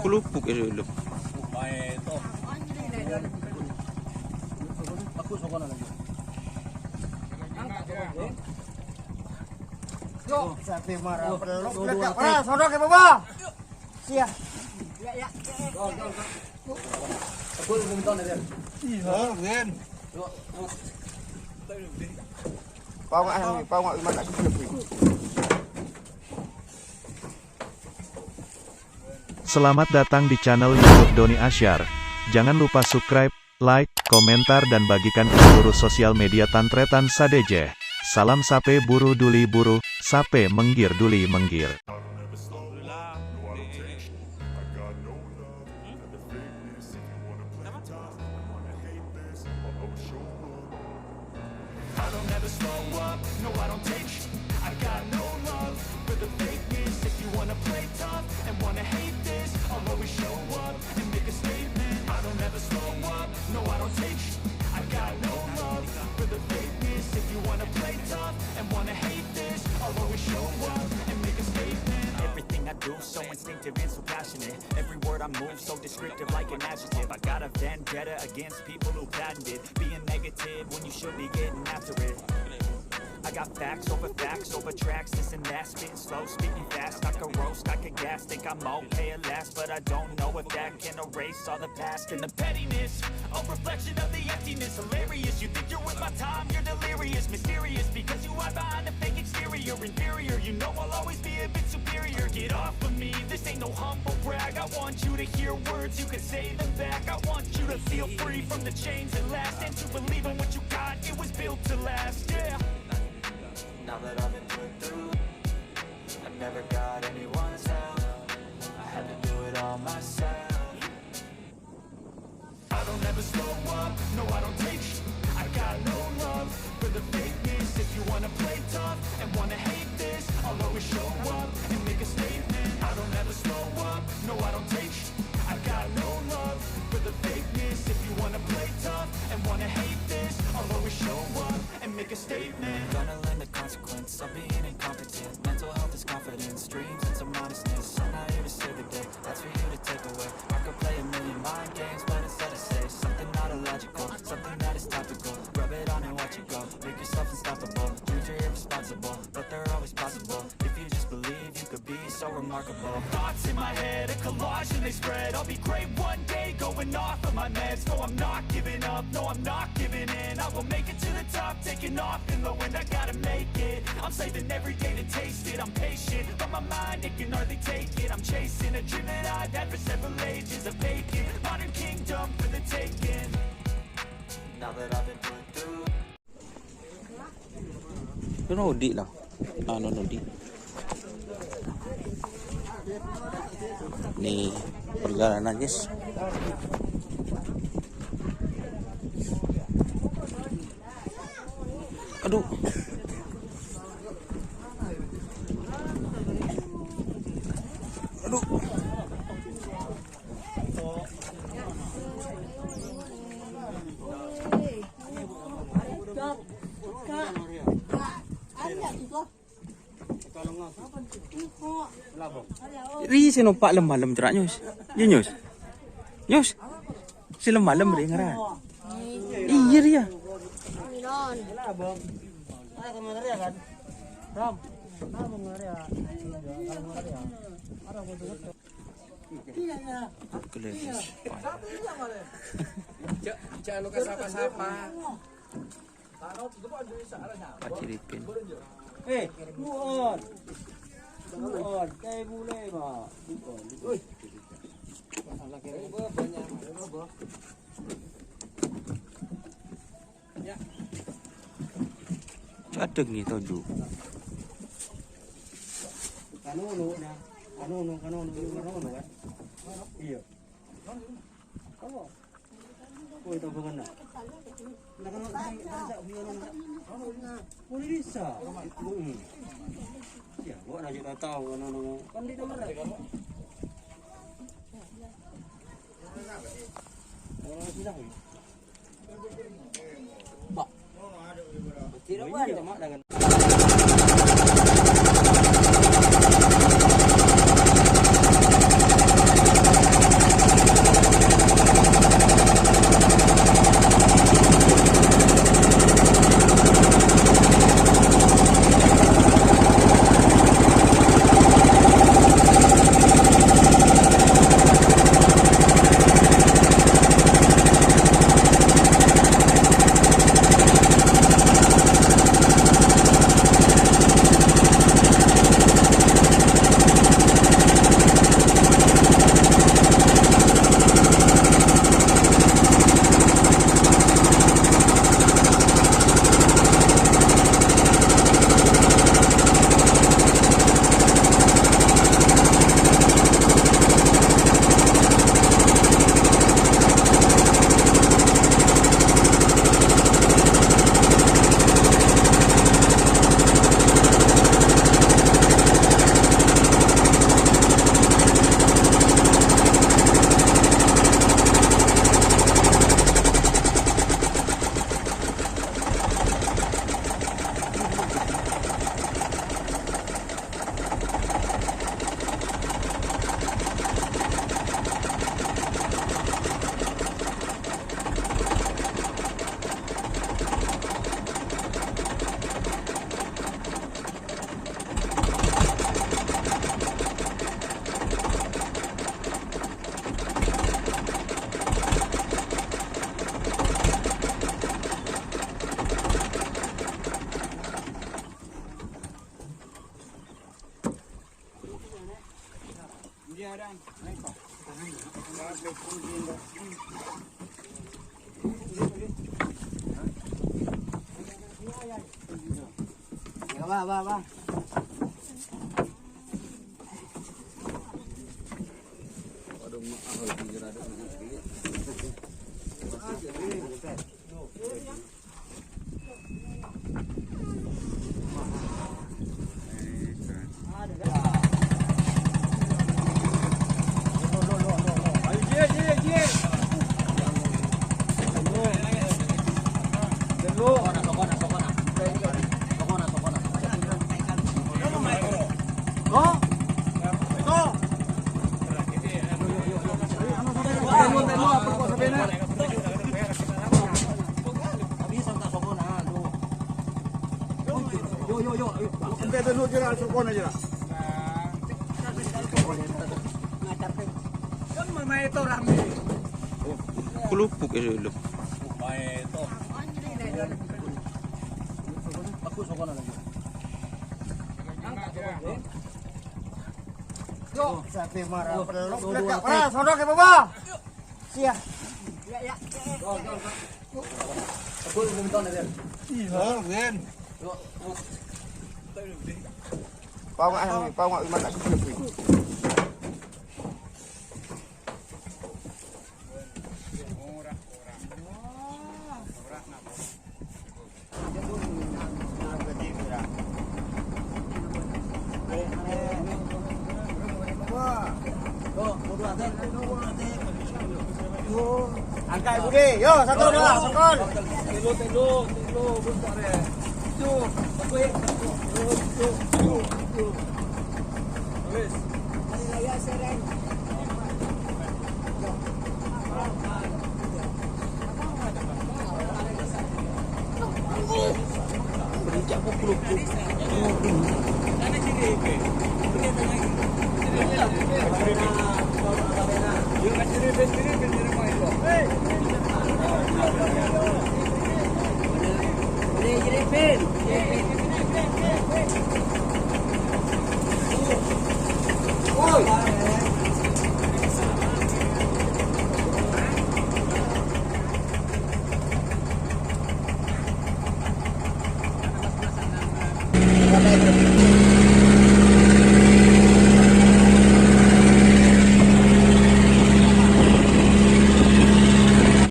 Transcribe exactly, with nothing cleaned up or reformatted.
Kulubuk ya, Lep. Yo, sampe marah peluk. Ora, sono ke bawah. Siap. Iya, Win. Pau nggak, Win? Pau nggak, gimana? Selamat datang di channel YouTube Doni Asyar. Jangan lupa subscribe, like, komentar, dan bagikan ke seluruh sosial media tan-tarètan sadhâjâ. Salam sapè buru duli buru, sapè mèngghir duli mèngghir. I don't ever slow up, no, I don't take sh-, I got no love for the fakeness. If you wanna play tough and wanna hate this, I'll always show up and make a statement. I don't ever slow up, no, I don't take sh-, I got no love for the fakeness. If you wanna play tough and wanna hate this, I'll always show up and make a statement. Everything I do so instinctive and so passionate. Every word I move so descriptive like an adjective. I got a vendetta against people who patented being negative when you should be getting after it. I got facts over facts over tracks, this and that, spitting slow, speaking fast. I could roast, I could gas, think I'm okay at last, but I don't know if that can erase all the past and the pettiness. A reflection of the emptiness, hilarious. You think you're worth my time, you're delirious, mysterious, because you hide behind a fake exterior, inferior. You know I'll always be a bit superior. Get off of me, this ain't no humble brag. I want you to hear words, you can say them back. I want you to feel free from the chains that last, and to believe in what you got, it was built to last, yeah. Now that I've been put through, I never got anyone's help. I had to do it all myself. I don't ever slow up, no, I don't take sh-, I got no love for the fakeness. If you wanna play tough and wanna hate this, I'll always show up and make a statement. I don't ever slow up, no, I don't take sh-, I got no love for the fakeness. If you wanna play tough and wanna hate this, I'll always show up and make a statement. Gonna learn the consequence of being incompetent. Mental health is confidence, dreams and some honestness. I'm not here to save the day, that's for you to take away. I could play a million mind games, but instead I say something not illogical, something that is topical. Rub it on and watch it go. Make yourself unstoppable. Dreams are irresponsible, but they're always possible. If you just believe, you could be so remarkable. Thoughts in my head, a collage and they spread. I'll be great one day, going off of my meds. No, I'm not giving up, no, I'm not giving in. I will make it to the top, taking off in the wind, I gotta make it. I'm saving every day to taste it, I'm patient, but my mind, it can hardly take it. I'm chasing a dream that I've had for several ages. A vacant modern kingdom for the taking. Now that I've been put through. Anu odi' lah. Anu odi'. Nih, perjalanan, guys. Aduh. Aduh. Ri sè nompa' lem-malem, Cra', Nyus. Iyâ, Nyus. Nyus. Sè lem-malem, Ri, ngara. Iyâ, Ri, yâ. Kelemes. Cek, cek anu ka sapa-sapa. Paciripin. Eh, bu'on. Bu'on, kaè bulâ, Ma'. Bu'on. Cadheng ni toju'. Kanono, nah. Kanono, kanono, kanono, kan? Iyâ. Apa? Oh, itu bukan, nah. Nah, kalau saya, saya, saya, saya, oh, ini bisa. Hmm. Ya, gua nanya tak tahu, kanono. Kan di nomor. Orang sudah, ya? Mbak. Ya, Pak, Pak, Pak. Yo, yo, yo, yo. Ente dulu, Jera, sokona, Jera. Kan mama itu rame. Kelupuk ya dulu. Mama itu. Aku sokona lagi. Yo, sampai marah. Peluk, peluk, ya. Ora, sodok ya, Bapak. Siap. Iya, iya. Pao nga', pao nga' iman lagi. Angkat budi, yo, satu, dua, sokon. Telu, telu, telu, bentar ya. Tuh, tuh, tuh, tuh, tuh. Wis.